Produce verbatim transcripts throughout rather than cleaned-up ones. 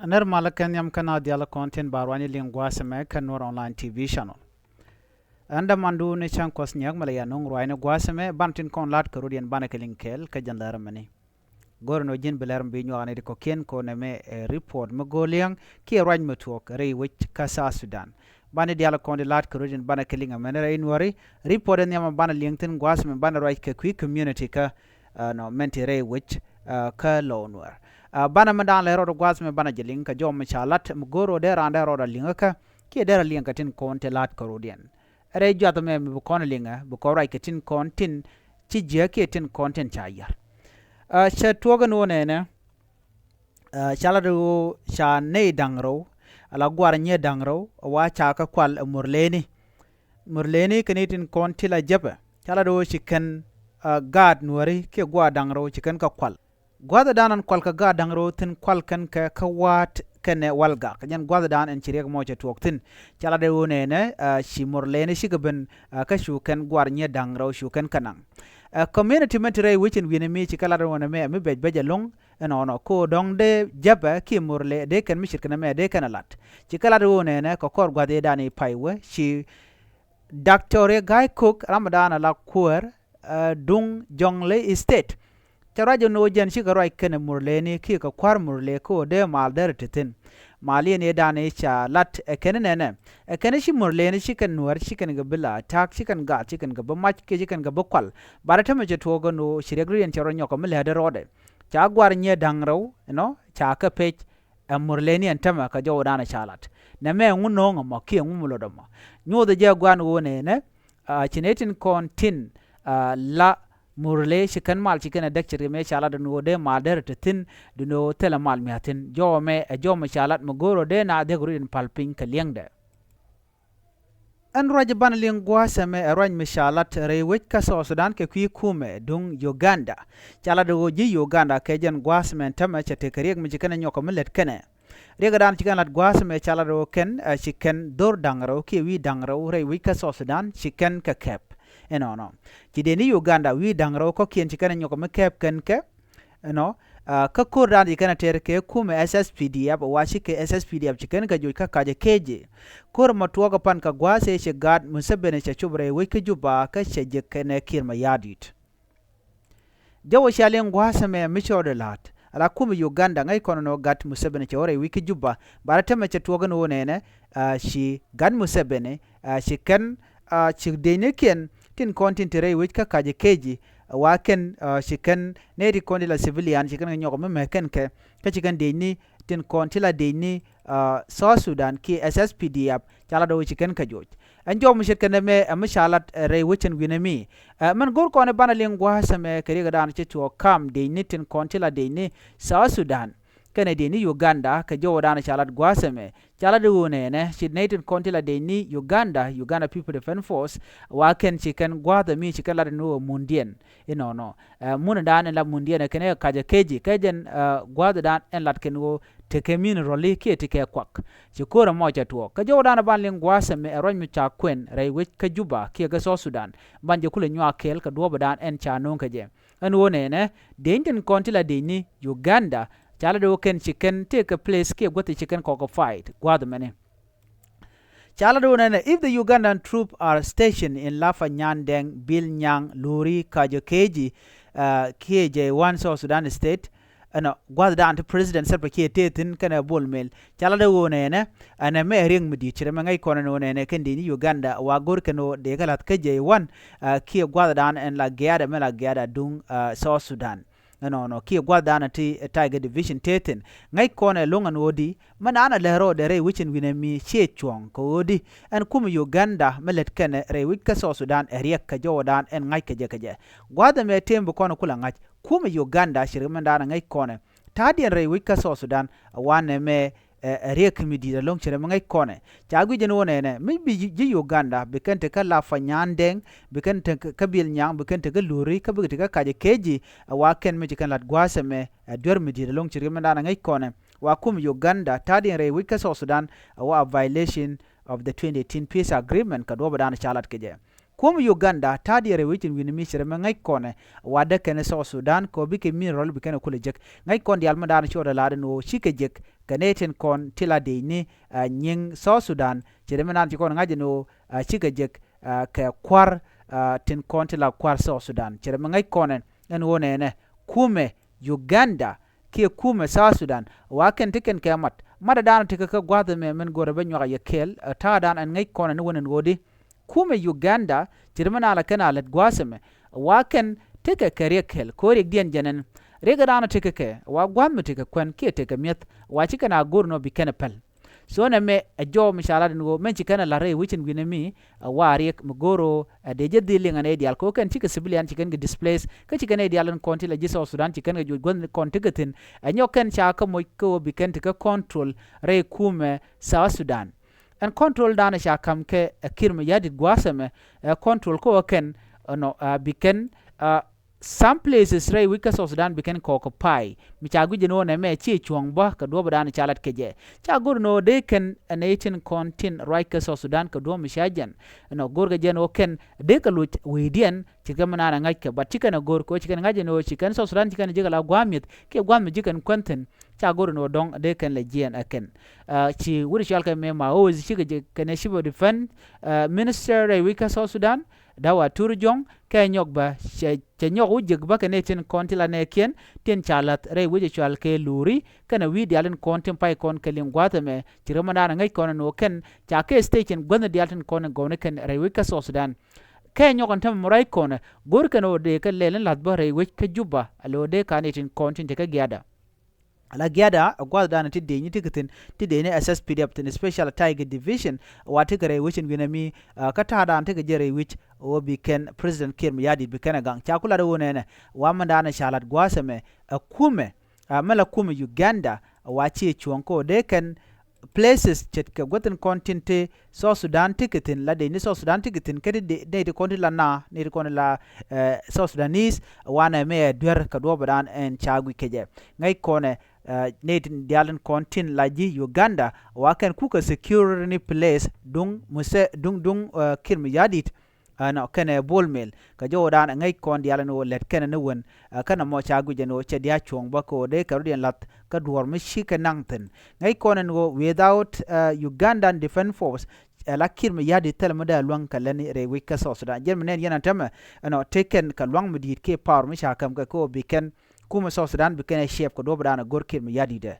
Nɛr malä kɛ nhiam kä naath diaal kɔn tin ba ruany liŋ gua̱a̱th ɛmɛ kä Nuer Online T V channel. Ɛn dämandu ni cäŋ kuɔth nyiäk mɛ lɛ yɛ nuŋ ruaacni gua̱a̱th ɛmɛ banɛ tin kɔn la̱t kɛ rɔ̱diɛn banɛ kɛ liŋ kɛɛl kä jɛn lär ɛmɛni. Go̱rɛ nɔ ji̱n bi lɛr mi bi nyuak ni ti kɔ̱kiɛn kɔn ɛmɛ ɛ report mi go̱o̱r liɛŋ kiɛ ruac mi tuɔɔk rɛy wec kä South Sudan. Banɛ diaal kɔn di la̱t kɛ rɔ̱diɛn banɛ kɛ liŋ ɛmɛni rɛy Nuäri. Report ɛn nhiam banɛ liŋ thi̱n gua̱a̱th ɛmɛ banɛ ruac kɛ kui̱ community kä, ɛ, nɔ mɛn ti rɛy wec, ɛ, kä Lɔw Nuäär. Ɛ, banɛ mi da̱a̱n lɛ rɔɔd gua̱a̱th ɛmɛ banɛ jɛ liŋ kɛ jɔw mi ca la̱t mi go̱o̱r rɔ dee raan dee rɔɔd a liŋ kä kiɛ dee rɔ liŋ kɛ tin kɔn ti la̱t kɛ rɔ̱diɛn. Rɛy juath ɛmɛ mi bi kɔn liŋɛ bi kɔn ruac kɛ tin kɔn tin ci jiäk kiɛ tin kɔn tin ca yar. Ɛ, cɛ tuɔɔk ɛn ɣöö nɛnɛ, ɛ, ca lat ɣöö ca nɛy da̱ŋ rɛw ala gua̱r nyiee da̱ŋ rɛw wa ca kä kual ɛ Murleni. Murleni kɛ ni tin kɔn ti la jepɛ ca lat ɣöö ci kɛn, ɛ, gaat Nuäri kiɛ gua̱a̱r da̱ŋ rɛw ci kɛn kä kual. Gua̱a̱th ɛ da̱a̱n ɛn kual kɛ gaat da̱ŋ rɛw thi̱n kual kɛn kɛ kä wa̱a̱t kɛnɛ walgak. Jɛn gua̱a̱th ɛ da̱a̱n ɛn ci riɛk mɔ cɛ tuɔɔk thi̱n. Ca lat ɛ ɣöö nɛnɛ, ɛ, ci Murleni cikɛ ben, ɛ, kä cu kɛn gua̱r nyiee da̱ŋ rɛw cu kɛn kä naŋ. Ɛ, community mɛn ti rɛy wec ɛn wi̱nɛ mi ci kɛ lat ɛ ɣöö nɛmɛ mi bɛc bɛc ɛlɔ̱ŋ. Ɛnɔnɔ ko dɔ̱ŋ dee jepɛ kiɛ Murle dee kɛn mi ce̱tkɛ nɛmɛ dee kɛn ɛ lat. Ci kɛ lat ɛ ɣöö nɛnɛ kɛ kɔr gua̱a̱th ɛ da̱a̱n i̱ pay wee ci Doctor Riek Gai Kok ram mi da̱a̱n ala kuäär, ɛ, duŋ Jonglei State. Cɛ ruac ɛn ɣöö jɛn cikɛ ruac kɛnɛ Murleni kiɛ kɛ kua̱r Murle kä ɣöö dee mal derɛ ti thi̱n. Mal yɛn ëë da̱a̱n i̱ ca lat ɛ kɛn nɛnɛ. Ɛ kɛn ci Murleni ci kɛn Nuäär ci kɛn kɛ bi la ta̱a̱k ci kɛn gaal ci kɛn kɛ bi mac kiɛ ci kɛn kɛ bi kual. Bat ɛ tämɛ cɛ tuɔɔk ɛn ɣöö ci riɛk rɔ̱diɛn cɛ rɔ nyɔk kɛ mi lɛ̱t rɔɔdɛ. Ca gua̱r nyiee da̱ŋ rɛw, you know, ca kɛ pec. Ɛ Murleni ɛn tämɛ kɛ jɔwdan ca lat. Nɛmɛ ɛŋu no̱o̱ŋ ɛmɔ kiɛ ɛŋu mi lot ɛmɔ. Nyothɛ jɛ gua̱n ɣöö nɛnɛ, a, ci nɛy tin kɔn tin, a, la Murle ci kɛn mal ci kɛn ɛ däk ci rimɛ ca lat ɛn ɣöö dee mal derɛ te thi̱n, duundɛ ɣöö thilɛ mal mia̱th thi̱n. Jɔw ɛmɛ ɛ jɔw mi ca lat mi go̱o̱r ɣöö dee na dhek rɔ̱diɛn pal piny kɛ liɛŋdɛ. Ɛn ruac banɛ liŋ gua̱a̱th ɛmɛ ɛ ruac mi ca lat rɛy wec kä South Sudan kɛ kui̱ kumɛ duŋ Uganda. Ca lat ɣöö ji̱ Uganda kɛ jɛn gua̱a̱th ɛmɛ ɛn tämɛ cɛ tekɛ riɛk mi ci kɛn ɛ nyɔk kɛ mi lät kɛnɛ. Riɛk ɛ da̱a̱n ci kɛn lat gua̱a̱th ɛmɛ ca lat ɣöö kɛn, ɛ, ci kɛn dho̱r da̱ŋ rɛw kiɛ wi̱i̱ da̱ŋ rɛw rɛy wec kä South Sudan ci kɛn kɛ kɛp. Ɛnɔnɔ ci dee ni Uganda wi̱i̱ da̱ŋ rɛw kɔ̱kiɛn ci kɛn ɛ nyɔk kɛ mi kɛp kɛn kɛ. Ɛnɔ, a, kä ko̱r da̱a̱n ci kɛn a tɛr kɛ kumɛ S S P D F wa ci kɛ S S P D F ci kɛn kɛ joc kä ka̱c ɛ kecɛ. Ko̱r ɛmɔ tuɔɔk ɛ pan kɛ gua̱a̱th ëë cɛ gaat Museveni cɛ cop rɛy wec kä Juba kä cɛ jek kɛnɛ Kiir Mayardit. Jɛ wä cia liŋ gua̱a̱th ɛmɛ mi cɔɔdɛ la̱a̱t ala kumɛ Uganda ŋäc kɔn ɛn ɣöö gat Museveni cɛ wä rɛy wec kä Juba. Bat ɛ tämɛ cɛ tuɔɔk ɛn ɣöö nɛnɛ, a, ci gat Museveni, a, ci kɛn, a, ci dec ni kiɛn tin kɔn tin te rɛy wec kä ka̱c ɛ kecɛ, a, wa kɛn, a, ci kɛn nɛy ti kɔn ti la civilian ci kɛn kɛ nyɔk mi mɛ kɛn kɛ, kä ci kɛn dec ni tin kɔn ti la dec ni, a, South Sudan kiɛ S S P D F ca lat ɣöö ci kɛn kɛ joc. Ɛn jɔw mi ce̱tkɛ nɛmɛ ɛ mi ca lat, ɛ, rɛy wec ɛn wi̱nɛ mi. Ɛ, mɛn go̱r kɔn ɛ banɛ liŋ gua̱a̱th ɛmɛ kɛ riɛk ɛ da̱a̱n ci tuɔɔk kam dec ni tin kɔn ti la dec ni South Sudan kɛnɛ dec ni Uganda kɛ jɔw ɛ da̱a̱n ca lat gua̱a̱th ɛmɛ. Ca lat ɣöö nɛnɛ ci nɛy tin kɔn ti la dec ni Uganda, Uganda People Defence Force, wa kɛn ci kɛn gua̱a̱th ɛmi ci kɛn lat ɛn ɣöö mundiɛn. Inɔnɔ, ɛ, mun ɛ da̱a̱n ɛn la mundiɛn ɛ kɛn ɛ ka̱c ɛ kecɛ kɛ jɛn, ɛ, gua̱a̱th ɛ da̱a̱n ɛn lat kɛn ɣöö tekɛ mineral kiɛ tekɛ kuak. Ci ko̱r ɛmɔ cɛ tuɔɔk kɛ jɔwdan ɛ ban liŋ gua̱a̱th ɛmɛ ɛ ruac mi ca kuɛn rɛy wec kä Juba kiɛ kä South Sudan. Ban jɛ kulɛ nyuak kɛɛl kɛ duɔ̱ɔ̱p ɛ da̱a̱n ɛn ca no̱o̱ŋ kɛ jɛ. Ɛn ɣöö nɛnɛ dec tin kɔn ti la dec ni Uganda ca la do̱o̱ kɛn ci kɛn tekɛ place kiɛ guäthi ci kɛn kɔk kɛ fight gua̱a̱th ɛmɛni. Ca la do̱o̱ nɛnɛ, if the Ugandan troop are stationed in Lafanyandeng, Bilnyang, Luri, Kajo Keji, uh, kiɛ J one South Sudan State, ɛnɔ gua̱thdan ti President Salva Kiir tëë thi̱n kɛnɛ Bol Mel. Ca la do̱o̱ nɛnɛ, ɛnɛ mɛ riɛŋ mi di̱i̱t ci rɛ mɛ ŋäc kɔn ɛn ɣöö nɛnɛ kɛn dec ni Uganda wa go̱r kɛn ɣöö dee kɛ la̱th kä J one, uh, kiɛ gua̱thdan ɛn la giaadɛ mɛ la giaadɛ duŋ, uh, South Sudan. Ɛnɔnɔ kiɛ gua̱thdan ti Tiger Division tëë thi̱n. Ŋäc kɔn ɛ lo̱ŋ ɛn ɣöö di mɛ naan ɛ lɛ rɔɔdɛ rɛy wecin wi̱nɛ mi ciɛ cuɔ̱ɔ̱ŋ kɛ ɣöö di ɛn kumɛ Uganda mɛ lät kɛnɛ rɛy wec kä South Sudan ɛ riɛk kɛ jɔwdan ɛn ŋa̱c kɛ jɛ kɛ jɛ. Gua̱a̱th ɛmɛ tëë mi bi kɔn kulɛ ŋa̱c kumɛ Uganda ci ri mɛn daanɛ ŋäc kɔnɛ. Ta̱a̱diɛn rɛy wec kä South Sudan ɛ wanɛ mɛ, ɛ, ɛ riɛk mi di̱i̱t ɛlɔ̱ŋ ci rɛ mi ŋäc kɔnɛ. Ca guic ɛn ɣöö nɛnɛ mi bi ji̱, ji̱ Uganda bi kɛn te kä Lafanyandeng, bi kɛn te kä Bilnyang, bi kɛn te kä Luri, kä bikɛ te kä Kajo Keji, ɛ wa kɛn mi ci kɛn la̱t gua̱a̱th ɛmɛ, ɛ duer mi di̱i̱t ɛlɔ̱ŋ ci rɛ mi daanɛ ŋäc kɔnɛ. Wa kumɛ Uganda ta̱a̱diɛn rɛy wec kä South Sudan ɛ wa a violation of the twenty eighteen peace agreement kɛ duɔ̱ɔ̱p ɛ daanɛ ca la̱t kɛ jɛ. Kumɛ Uganda ta̱a̱diɛn rɛy wec in wi̱ni mi ci rɛ mi ŋäc kɔnɛ, ɛ wa däk kɛn South Sudan kɛ ɣöö bikɛ mineral bi kɛn ɛ kulɛ jek. Ŋäc kɔn diaal mi daanɛ ci ɣɔt ɛ la̱a̱t ɛn ɣöö cikɛ jek, kɛ nɛy tin kɔn ti la dëëcni ɛ nyiŋ South Sudan. Ce̱t mi naan ci kɔn ŋa̱c ɛn ɣöö ɛ cikɛ jek ɛ kɛ kua̱r ɛ tin kɔn ti la kua̱r South Sudan. Ce̱t mi ŋäc kɔn ɛn ɣöö nɛnɛ kumɛ Uganda kiɛ kumɛ South Sudan wa kɛn ti kɛn kɛ mat. Matdan tekɛ kä gua̱a̱th ɛmɛ min go̱rɛ bä nyuak a yɛ kɛɛl ɛ ta̱a̱dan ɛn ŋäc kɔn ɛn wän ɛn ɣöö di kumɛ Uganda ce̱t mi naan la kɛn a lät gua̱a̱th ɛmɛ wa kɛn tekɛ kɛ riɛk kɛl kɛ ɣöö riɛkdiɛn jɛn ɛn riɛk ɛ da̱a̱n a tekɛ kɛ wa gua̱a̱th mi tekɛ kuɛn kiɛ tekɛ mi̱eth wa ci kɛn a go̱r ɛn ɣöö bi kɛn ɛ päl. So nɛmɛ ɛ jɔw mi ca lat ɛn ɣöö mɛn ci kɛn ɛ la̱t rɛy wec in wi̱nɛ mi ɛ wa riɛk mi go̱r ɣöö ɛ dee jɛ dhil liŋ ɛ nɛy diaal kɛ ɣöö kɛn cikɛ civilian ci kɛn kɛ displace kä ci kɛn nɛy diaal in kɔn ti la ji̱ South Sudan ci kɛn kɛ juɔc guäth in kɔn tekɛ thi̱n. Ɛ nyɔk kɛn ca kä moc kä ɣöö bi kɛn tekɛ control rɛy kumɛ South Sudan. Ɛn control dan ca ka̱m kɛ ɛ Kiir Mayardit gua̱a̱th ɛmɛ ɛ control kä ɣöö kɛn ɛnɔ ɛ bi kɛn ɛ some places rɛy wec kä South Sudan bi kɛn kɛ occupy. Mi ca guic ɛn ɣöö nɛmɛ ciɛ cuɔ̱ŋ bä kɛ duɔ̱ɔ̱p dan ca lat kɛ jɛ. Ca go̱r ɛn ɣöö dee kɛn ɛ nɛy tin kɔn tin ruac kä South Sudan kɛ duɔ̱ɔ̱p mi ca jɛn ɛnɔ go̱r kɛ jɛn ɣöö kɛn dee kɛ loc wecdiɛn ce̱tkɛ mi naan ɛ ŋa̱ckɛ, but ci kɛn ɛ go̱r kɛ ɣöö ci kɛn ŋa̱c ɛn ɣöö ci kɛn South Sudan ci kɛn ji̱ kɛ la gua̱a̱th mi̱eth kiɛ gua̱a̱th mi ji̱ kɛn kuɛn thi̱n. Ca go̱r ɛn ɣöö dɔ̱ŋ dee kɛn lɛ jiɛɛn ɛ kɛn. Ɛ ci wut cɔal kɛ mɛ ma ɣöö cikɛ jɛ kɛn ɛ chief of defense ɛ minister rɛy wec kä South Sudan, Dawa Tur Jɔŋ kɛ nyɔk bä cɛ cɛ nyɔk wä jek bä kɛ nɛy tin kɔn ti la nɛɛkiɛn tin ca la̱th rɛy wec ɛ cɔal kɛ Luri kɛnɛ wi̱i̱ diaal tin kɔn tin pay kɔn kɛ liŋ gua̱a̱th ɛmɛ. Ci rɛmɛ naan ɛ ŋäc kɔn ɛn ɣöö kɛn ca kɛ station guäthni diaal tin kɔn in gɔwni kɛn rɛy wec kä South Sudan. Kɛ nyɔk ɛn tämɛ mi ruac kɔn ɛ go̱r kɛn ɣöö dee kɛ lɛl in la̱th bä rɛy wec kä Juba ɛ lo̱o̱ dee ka nɛy tin kɔn tin te kä gia̱a̱da. La gia̱a̱da ɛ gua̱a̱th dan ti dëëcni ti kɛ thi̱n ti dëëcni S S P D F thi̱n, Special Tiger Division wa ti kɛ rɛy wec in wi̱nɛ mi ɛ kä ta̱a̱ dan ti kɛ jɛ rɛy wec ɣöö bi kɛn President Kiir Mayardit bi kɛn ɛ gaŋ. Ca ku lat ɣöö nɛnɛ wa mɛn dan ca lat gua̱a̱th ɛmɛ ɛ kumɛ ɛ mɛ la kumɛ Uganda wa ciɛ cuɔ̱ŋ kɛ ɣöö dee kɛn places ce̱tkɛ guäth in kɔn tin te South Sudan ti kɛ thi̱n la dee ni South Sudan ti kɛ thi̱n kä ti dee nɛy ti kɔn ti la na nɛy ti kɔn ti la ɛ South Sudanese wanɛ mɛ ɛ duer kɛ duɔ̱ɔ̱p dan ɛn ca guic kɛ jɛ. Ŋäc kɔn ɛ ɛ nɛy tin diaal tin kɔn tin la ji̱ Uganda wa kɛn kukɛ security ni place duŋ musɛ duŋ duŋ ɛ Kiir Mayardit. Ɛnɔ kɛnɛ Bol Mel kɛ jɔwdan ɛ ŋäc kɔn diaal ɛn ɣöö lät kɛnɛ ni wen ɛ kɛnɛ mɔ ca guic ɛn ɣöö cɛ diaal cuɔ̱ŋ bä kɛ ɣöö dee kɛ rɔ̱diɛn la̱th kä duɔ̱ɔ̱r mi ci kɛ naŋ thi̱n. Ŋäc kɔn ɛn ɣöö without ɛ Ugandan Defense Force ɛ la Kiir Mayardit thilɛ mi dee luäŋ kɛ lätni rɛy wec kä South Sudan. Jɛn mi nɛn yɛn ɛn tämɛ ɛnɔ tëë kɛn kɛ luaŋ mi di̱i̱t kiɛ power mi ca käm kɛ kɛ ɣöö bi kɛn kumɛ South Sudan bi kɛn ɛ shape kɛ duɔ̱ɔ̱pdan ɛ go̱r Kiir Mayardit ɛ.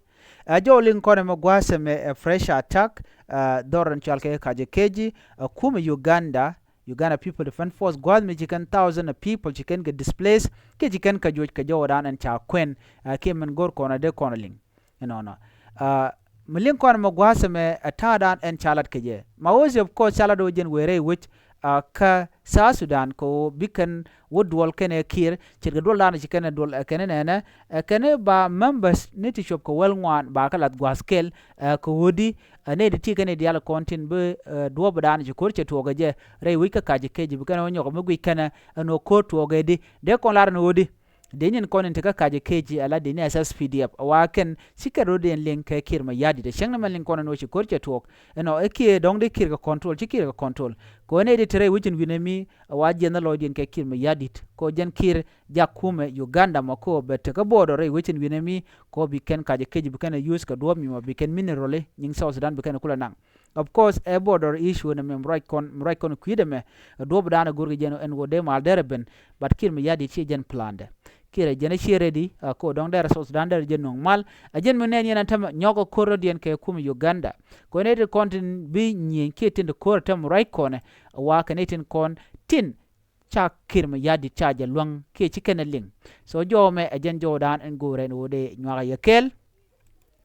Ɛ jɔw liŋ kɔn ɛmɛ gua̱a̱th ɛmɛ ɛ fresh attack ɛ dhɔr ɛn cɔal kɛ Kajo Keji ɛ kumɛ Uganda, Uganda People Defense Force gua̱a̱th mi ci kɛn thousand of people ci kɛn kɛ displace kiɛ ci kɛn kɛ juɔc kɛ jɔwdan ɛn ca kuɛn ɛ kiɛ min go̱r kɔn ɛ dee kɔn ɛ liŋ. Ɛnɔnɔ ɛ mi liŋ kɔn ɛmɛ gua̱a̱th ɛmɛ ɛ ta̱a̱dan ɛn ca lat kɛ jɛ. Ma ɣöö of course ca lat ɣöö jɛn wëë rɛy wec ɛ kä South Sudan kɛ ɣöö bi kɛn wä duɔl kɛnɛ Kiir ce̱tkɛ duɔldan ci kɛn ɛ duɔl ɛ kɛn ɛ nɛnɛ ɛ kɛn ɛ ba members ni ti cop kɛ wäl ŋuan ba kɛ lath gua̱a̱th kɛl ɛ kɛ ɣöödi ɛ nɛy ti ti kɛn ɛ diaal kɔn tin bi ɛ duɔ̱ɔ̱pdan ci ko̱r cɛ tuɔɔk ɛ jɛ rɛy wec kä Kajo Keji bi kɛn ɛ wä nyɔk mi guic kɛn ɛ ɛn ɣöö ko̱r tuɔɔk ɛ di dee kɔn lar ɛn ɣöödi. Dee nyin kɔn in te kä Kajo Keji ɛ la dee ni S S P D F ɛ wa kɛn ci kɛn rɔ̱diɛn liŋ kɛ Kiir Mayardit ɛ cäŋ ni mɛn liŋ kɔn ɛn ɣöö ci ko̱r cɛ tuɔɔk. Ɛnɔ ɛ kiɛ dɔ̱ŋ dee Kiir kɛ control ci Kiir kɛ control kɛ ɣöö nɛy ti te rɛy wec in wi̱nɛ mi ɛ wa jiɛn ni lɔcdiɛn kɛ Kiir Mayardit kɛ ɣöö jɛn Kiir jak kumɛ Uganda mɔ kɛ ɣöö bɛ tekä border rɛy wec in wi̱nɛ mi kɛ ɣöö bi kɛn Kajo Keji bi kɛn ɛ use kɛ duɔ̱ɔ̱p mi mɔ bi kɛn mineral i̱ nyiŋ South Sudan bi kɛn ɛ kulɛ naŋ. Of course ɛ border issue nɛ mɛ mi ruac kɔn mi ruac kɔn kui̱dɛ mɛ ɛ duɔ̱ɔ̱pdan ɛ go̱rkɛ jɛn ɛn ɣöö dee mal derɛ ben. But Kiir Mayardit ciɛ jɛn plan dɛ. Kiir ɛ jɛn ɛ ciɛ ready ɛ kɛ ɣöö dɔ̱ŋ derɛ South Sudan derɛ jɛn nöŋ mal. Ɛ jɛn mi nɛn yɛn ɛ tämɛ nyɔk ɛ ko̱r rɔ̱diɛn kɛ kumɛ Uganda. Kɛ ɣöö nɛy tin kɔn tin bi nyieny kiɛ tin ti ko̱r ɛ tämɛ ruac kɔnɛ ɛ wa kɛ nɛy tin kɔn tin ca Kiir Mayardit ca jɛ luäŋ kiɛ ci kɛn ɛ liŋ. So jɔw mɛ ɛ jɛn jɔwdan ɛn go̱o̱rɛ ɛn ɣöö dee nyuak ɛ yɛ kɛɛl.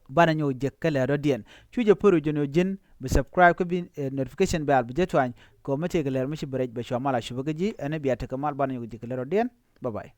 Banɛ nyɔk jek kä lɛr rɔ̱diɛn. Cu jɛ pär wi̱c jɛ ni ɣöö ji̱n bi subscribe kä bi ɛ notification bell bi jɛ tuany kɛ ɣöö mi tëëkɛ lɛr mi ci bi rɛc bɛ cua mal a cupä kä ji̱ ɛn ɛ bia tekɛ mal banɛ nyɔk jek kä lɛr rɔ̱diɛn. Bye bye.